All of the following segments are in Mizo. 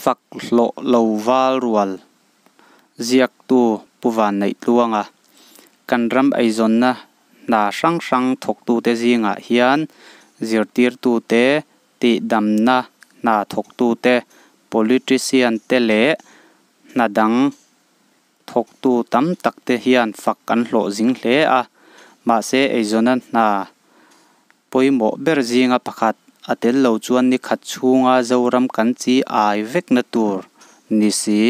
Fak hlawh lo val rual ziaktu Pu Vanneih Tluanga kan ram eizawnna hna hrang hrang thawktute zingah hian zirtirtute, tihdamna hna thawktute, politician te leh hna dang thawktu tam takte hian fak an hlawh zing hle a, mahse eizawnna hna pawimawh ber zinga pakhat a tel lo chuan ni khat chhunga Zoram kan chi ai vekna tur ni si.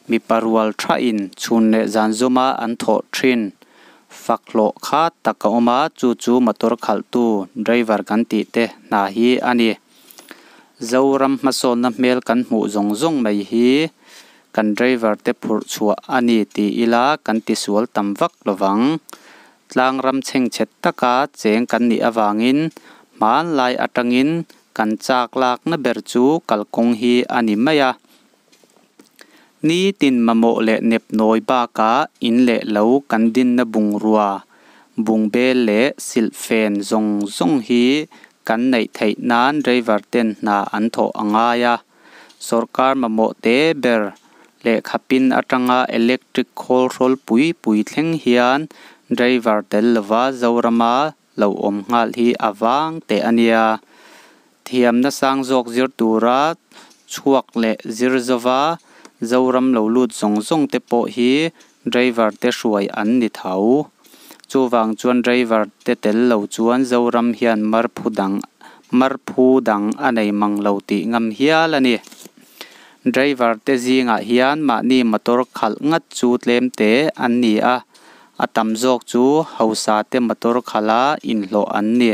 Mipa rual thain chhun leh zan zawma an thawh thin fak hlawh kha tak a awm a, chu chu motor khalhtu driver kan tih te hna hi a ni. Zoram hmasawnna hmel kan hmuh zawng zawng mai hi kan driver te phurh chhuah a ni tih ila kan tisual tam vak lovang. Tlangram chhengchhe taka cheng kan nih avangin hmanlai atangin kan chak lakna ber chu kalkawng hi a ni mai a. Nitin mamawh leh nepnawi bakah in leh lo kan dinna bungrua, bungbel leh silhfen zawng zawng hi kan neih theih nan driver ten hna an thawh a ngai a. Sorkar mamawh te ber lehkha pin atanga electric khawl hrawl pui pui thleng hian driver tel lova Zorama lo awm nghal hi a vang teh a nia. Thiamna sang zawk zir tura chhuak leh zir zova Zoram lo lut zawng zawng te pawh hi driver te hruai an ni tho. Chuvang chuan driver te tel lo chuan Zoram hian marphu dang marphu dang a nei mang lo tih ngam hial a ni. Driver te zingah hian mahni motor khalh ngat chu tlem te an ni a, a tam zawk chu hausa te motor khalha inhlawh an ni.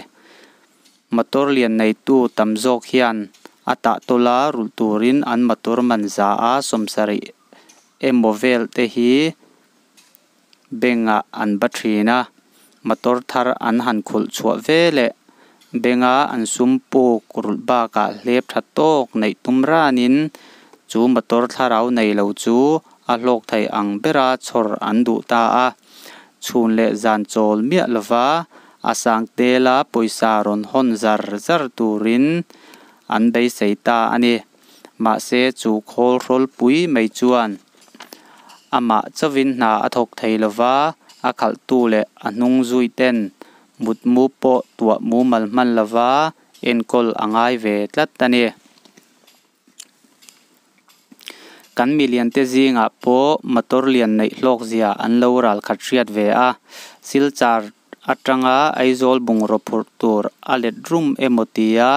Motor lian neitu tam zawk hian a tahtawla rulh turin an motor man za a 70 emaw vel te hi bank-ah an ba thin a, motor thar an han khulh chhuah ve leh bank-a an sum puk rulh bakah hlep tha tawk neih tum ranin chu motor thlarau nei lo chu a hlawk thei ang bera chhawr an duh ta a. Chhun leh zan chawl miah lova a sang tela pawisa rawn hawn zar zar turin an beisei ta a ni. Mahse chu khawl hrawl pui mai chuan amah chauhin hna a thawk thei lova, a khalhtu leh a hnung zui ten mutmu pawh tuah mumal hman lova enkawl a ngai ve tlat a ni. Kan milian te zingah pawh motor lian neih hlawk zia an lo ral khat hriat ve a, Silchar atanga Aizawl bungraw phurh tur a let rum emaw tia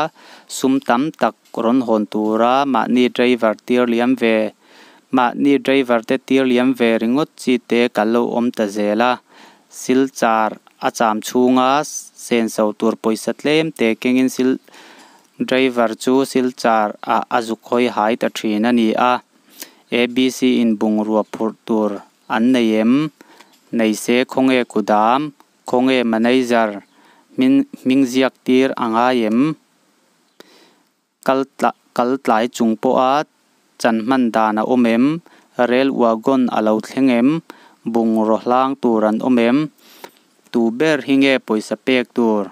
sum tam tak rawn hawn tura mahni driver tir liam ve mahni driver te tir liam ve ringawt chi te kan lo awm ta zel a, Silchar a cham chhunga senso tur pawisa tlem te kengin sil Driver chu Silchar ah a zuk hawi hai ta thin a ni a, ABC in bungrua phurh tur an nei em? Nei se khawnge kudam, khawnge manager hming hming ziak tir a ngai em? Kal tla kal tlai chung pawha chan hman dan a awm em? Rail wagon a lo thleng em? Bungraw hlang tur an awm em? Tu ber hi nge pawisa pek tur?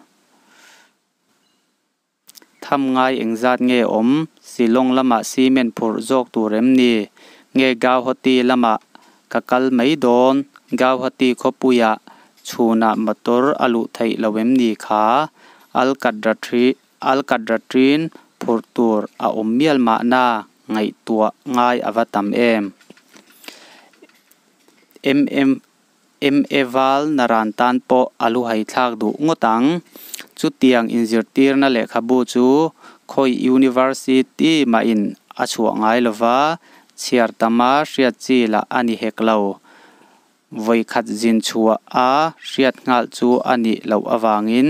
Tham ngai engzat nge awm? Shillong lamah cement phurh zawk tur em ni? Nge Gauhati lamah ka kal mai dawn? Gauhati khawpuiah chhunah motor a luh theih lo em ni kha? Alkatratrin phurh tur a awm mial mahna ngaihtuah ngai a va tam em? MM. MA val naran tan pawh a luhai thlak duh ngawt ang. Chutiang inzirtirna lehkhabu chu khawi university mahin a chhuah ngai lova, chhiar tama hriat chi lah a ni hek lo. Vawikhat zin chhuah a hriat nghal chu a nih loh avangin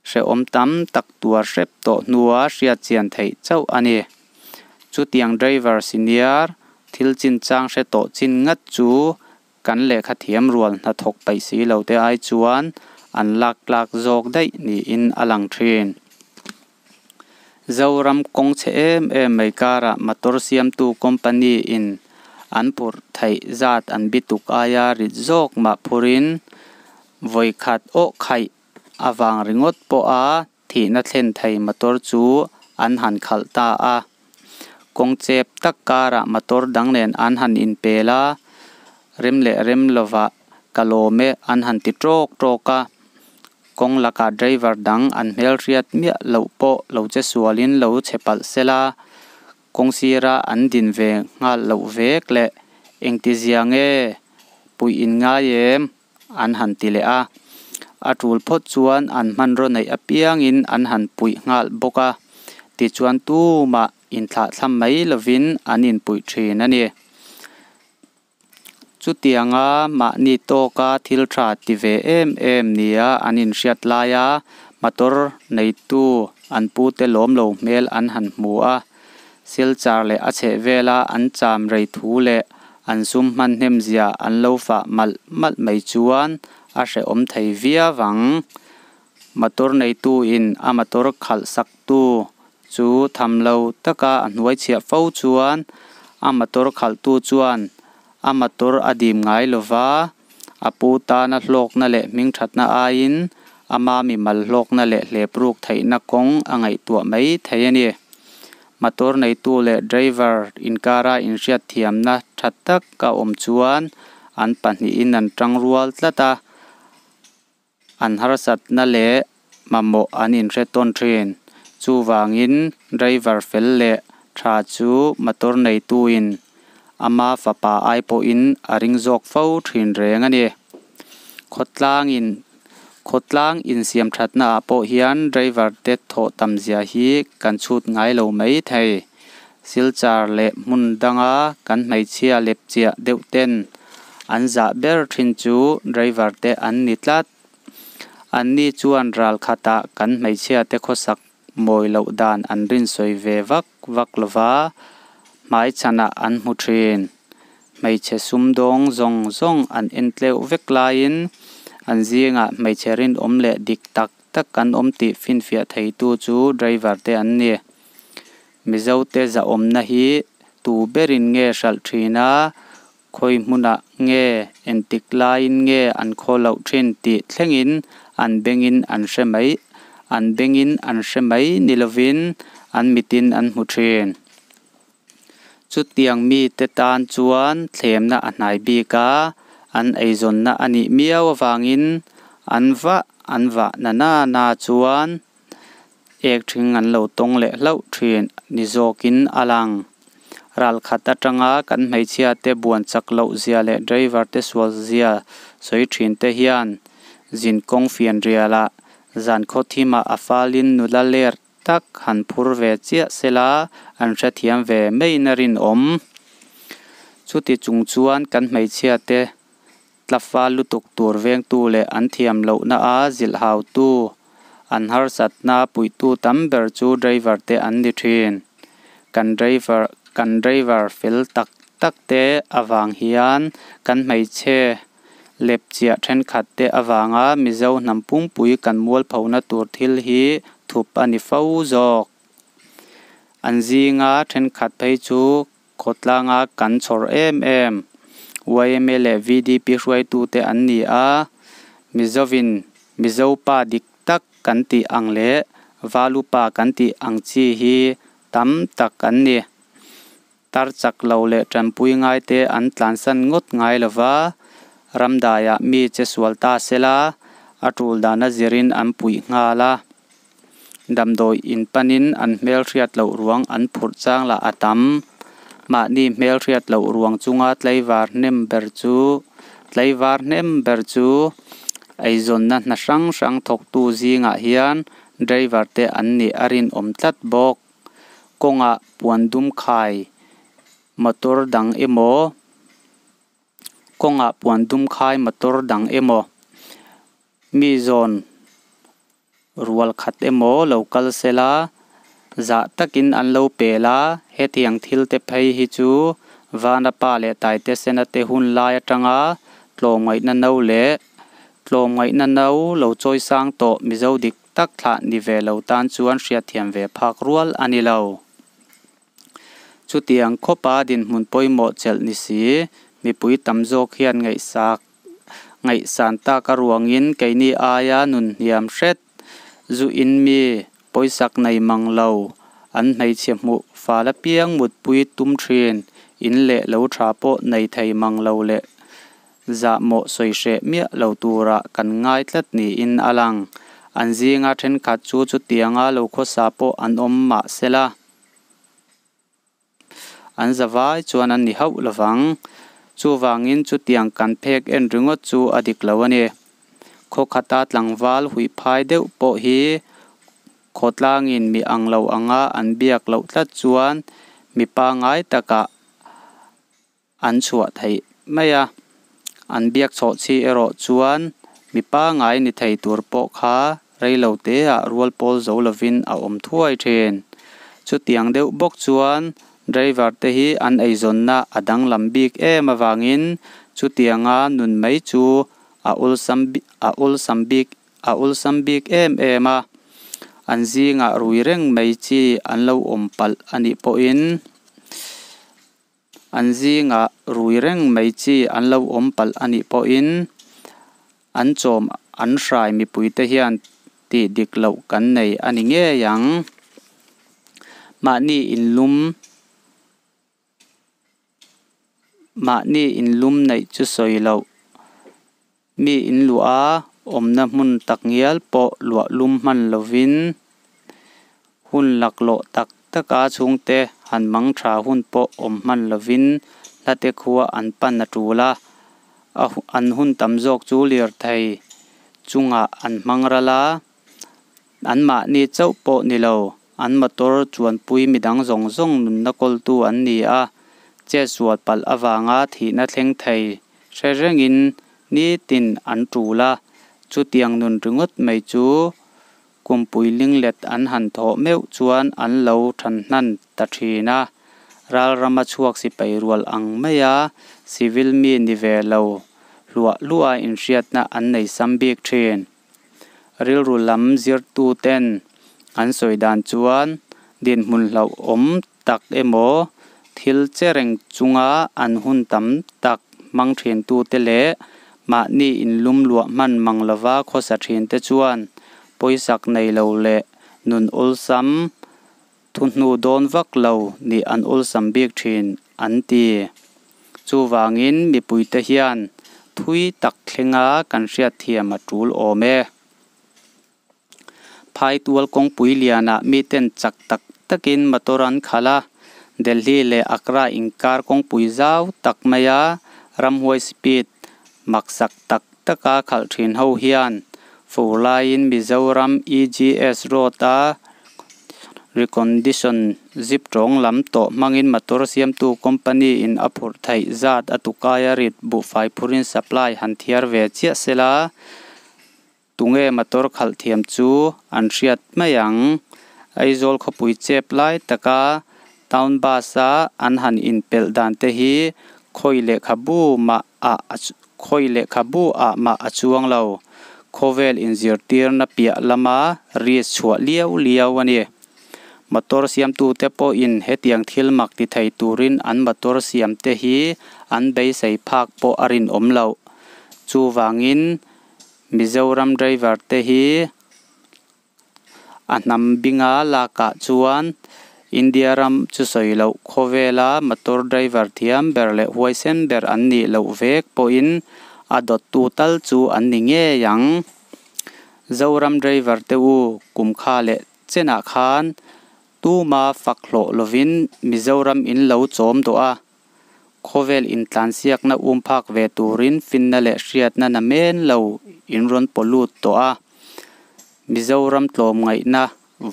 hrehawm tam tak tuar hrep tawh hnua hriat chian theih chauh a ni. Chutiang driver senior thil chinchang hre tawh chin ngat chu kan lehkha thiam rual hnathawk paih si lo te ai chuan an lak tlak zawk daih niin a lang thin. Zoram kawng chhe em em mai karah motor siamtu company in an phurh theih zat an bituk aia rit zawk mah phurin vawikhat awh khaih avang ringawt pawha thihna thlen thei motor chu an han khalh ta a. Kawng chep tak karah motor dang nen an han inpel a, rem leh rem lovah ka lawm e an han ti tawk tawk a. Kawng lakah driver dang an hmelhriat miah loh pawh lo che sualin lo che palh sela, kawng sira an din ve nghal loh vek leh engtizia nge puih in ngai em? an han ti leh a. A tul phawt chuan an hmanraw neih apiangin an han puih nghal bawk a, tichuan tumah inthlahthlam mai lovin an inpuih thin a ni. Chutianga mahni tawka thil tha ti ve em em nia an inhriat laia motor neitu an pute lawm lo hmel an han hmu a, Silchar leh a chhehvela an cham rei thu leh an sum hman hnemzia an lo fah malh malh mai chuan a hrehawm thei viau ang. Motor neituin a motor khalh saktu chu tham lo taka a hnuai chhiah fo chuan a motor khalhtu chuan a motor a dim ngai lo va, a pu tana hlawkna leh hmingthatna aiin ama mimal hlawkna leh hlepruk theihna kawng a ngaihtuah mai thei a ni. Motor neitu leh driver inkara inhriatthiamna tha tak a awm chuan an pahnihin an tangrual tlat a. An harsatna leh mamawh an inhre tawn thin. Chuvangin driver fel leh tha chu motor neituin ama fapa ai pawhin a ring zawk fo thin reng a ni. Khawtlangin khawtlang insiam thatnaah pawh hian driver te thawh tam zia hi kan chhut ngai lo mai thei. Silchar leh hmun danga kan hmeichhia lepchiah deuh ten an zah ber thin chu driver te an ni tlat. Anni chuan ral khatah kan hmeichhia te khawsak mawi loh dan an rinsawi ve vak vak lova, hmaichhanah an hmu thin. Hmeichhe sumdawng zawng zawng an en tleuh vek laiin an zingah hmeichhe rinawm leh dik tak tak an awm tih finfiah theitu chu driver te an ni. Mizote zahawmna hi tu berin nge hralh thin a, khawi hmunah nge, entik laiin nge an khaw loh thin tih thlengin an bengin an hre mai, an bengin an hre mai ni lovin an mitin an hmu thin. Chutiang mite tan chuan thlemna a hnai bik a, an eizawnna a nih miau avangin an vah an vah na na na chuan Ek thing an lo tawng leh hlauh thin ni zawkin a lang. Ral khat atanga kan hmeichhia te buan chak loh zia leh driver te sual zia sawi thin te hian zin kawng fian rialah zan khaw thimah a falin nula ler tak han phur ve chiah sela an hrethiam ve maiin a rinawm. Chuti chung chuan kan hmeichhia te Tlafa lutuk tur vengtu leh an thiam lohna a zilhhautu, an harsatna puihtu tam ber chu driver te an ni thin. Kan driver kan driver fel tak tak te avang hian kan hmeichhe lepchiah thenkhat te avanga Mizo hnam pumpui kan mualphona tur thil hi thup a ni fo zawk. An zinga thenkhat phei chu Khawtlanga kan chhawr em em yma leh VDP hruaitute an ni a, Mizovin Mizo pa dik tak kan tih ang leh Valupa kan tih ang chi hi tam tak an ni. Tar chak lo leh tanpui ngaite an tlansan ngawt ngai lo va, ramdaiah mi che sual ta sela a tul dana zirin an puih nghal a. Damdawi in panin an hmelhriat loh ruang an phurh chang lah a tam. Mahni hmelhriat loh ruang chunga tlaivar hnem ber chu tlaivar hnem ber chu eizawnna hna hrang hrang thawktu zingah hian driver te an nih a rinawm tlat bawk. Kawngah puan dum khai motor dang emaw kawngah puan dum khai motor dang emaw mi zawn Rual khat emaw lo kal sela, zah takin an lo pel a, hetiang thil te phei hi chu Vana pa leh Taitesena te hun lai atanga tlawmngaihna no leh tlawmngaihna no lo chawi sang tawh Mizo dik tak thlah ni ve lo tan chuan hriatthiam ve phak rual a ni lo. Chutiang khawpa dinhmun pawimawh chelh ni si, mipui tam zawk hian ngaihsak Ngaihsan tak a ruangin keini aia nun hniam hret, zu in mi pawisak nei mang lo, An hmeichhe hmuh fal apiang mutpui tum thin, in leh lo tha pawh nei thei mang lo leh zahmawh sawi hreh miah lo turah kan ngai tlat niin a lang. An zinga thenkhat chu chutianga lo khawsa pawh an awm mah sela. An zavai chuan an ni hauh lovang. Chuvangin chutiang kan phek en ringawt chu a dik lo a ni. Khaw khata tlangval huih phai deuh pawh hi khawtlangin mi ang lo anga an biak loh tlat chuan mi pangngai takah an chhuah theih mai a. An biak chhawh chi erawh chuan mi pangngai ni thei tur pawh kha rei lo teah rual pawl zo lovin a awm thuai thin. Chutiang deuh bawk chuan driver te hi an eizawnna a danglam bik em avangin chutianga nun mai chu a awlsam a awlsam bik a awlsam bik em em a. An zingah rui reng mai chi an lo awm palh a nih pawhin An zingah rui reng mai chi an lo awm palh a nih pawhin an chawm an hrai mipuite hian tih dik loh kan nei a ni ngei ang. Mahni inlum Mahni inlum neih chu sawi loh. Mi inluah a awmna hmun takngial pawh luah lum hman lovin hun laklawh tak taka chhungte han mang tha hun pawh awm hman lovin hlate khua an pan a tul a, an hun tam zawk chu lirthei chungah an hmang ral a, anmahni chauh pawh ni lo, an motor chuanpui midang zawng zawng nunna kawltu an ni a, chetsual palh avanga thihna thleng thei Hre rengin nitin an tul a, chutiang nun ringawt mai chu kumpui linglet an han thawh meuh chuan an lo than hnan ta thin a. Ral rama chhuak sipai rual ang maia civil mi ni ve lo hluah hluah inhriatna an nei sam bik thin. Rilru lam zirtuten an sawi dan chuan dinhmun hlauhawm tak emaw thil che reng chunga an hun tam tak hmang thintute leh mahni inlum luah hman mang lova khawsa thinte chuan pawisak nei lo leh nun awlsam thu hnu dawn vak lo nih an awlsam bik thin an ti. Chuvangin mipuite hian thui tak thlenga kan hriatthiam a tul awm e. Phaitual kawngpui lianah miten chak tak takin motor an khalh a, Delhi leh Agra inkar kawngpui zau tak maia ramhuai speed maksak tak taka khalh thin ho hian fur laiin Mizoram EGS Road-a recondition zip tawng lam tawh hmangin motor siamtu company-in a phurh theih zat a tukaia rit buhfai phurin supply han thiar ve chiah sela. Tunge motor khalh thiam chu an hriat mai ang. Aizawl khawpui chep lai taka town bus-a an han inpelh dan te hi khawi lehkhabu mah ah khawi lehkhabu ah mah a chuang lo. Khawvel inzirtirna piah lama risk chhuah liau liau a ni. Motor siamtute pawhin hetiang thil mak ti thei turin an motor siamte hi an beisei phak pawh a rinawm loh. Chuvangin Mizoram driver te hi a hnam binga lakah chuan India ram chu sawi loh khawvela motor driver thiam ber leh huaisen ber an nih loh vek pawhin a dawttu tal chu an ni ngei ang. Zoram driver te u kum kha leh chenah khan tuma fak hlawh lovin Mizoram in lo chawm dawh a. Khawvel intlansiakna um phak ve turin finna leh hriatna na men lo in rawn pawlut tawh a. Mizoram tlawmngaihna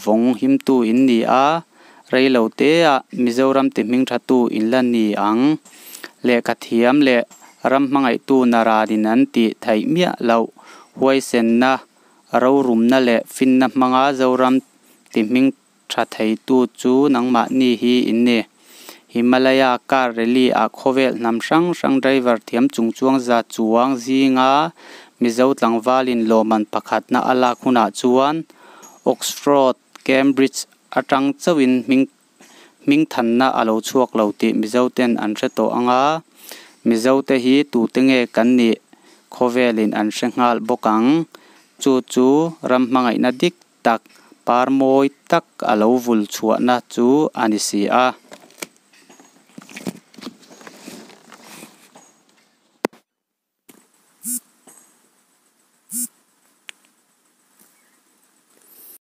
vawng himtu in ni a, rei lo teah Mizoram ti hmingthatu in la ni ang. Lehkha thiam leh ram hmangaihtu naranin an tih theih miah loh huaisenna, rorumna leh finna hmanga Zoram ti hming Tha theitu chu nangmahni hi in ni. Himalaya car rally ah khawvel hnam hrang hrang driver thiam chungchuang za chuang zinga Mizo tlangvalin lawmman pakhatna a lak hunah chuan Oxford, Cambridge atang chauhin hming hmingthanna a lo chhuak lo tih Mizoten an hre tawh ang a, Mizote hi tute nge kan nih khawvelin an hre nghal bawk ang. Chu chu ram hmangaihna dik tak. Par mawi tak a lo vul chhuahna chu a ni si a.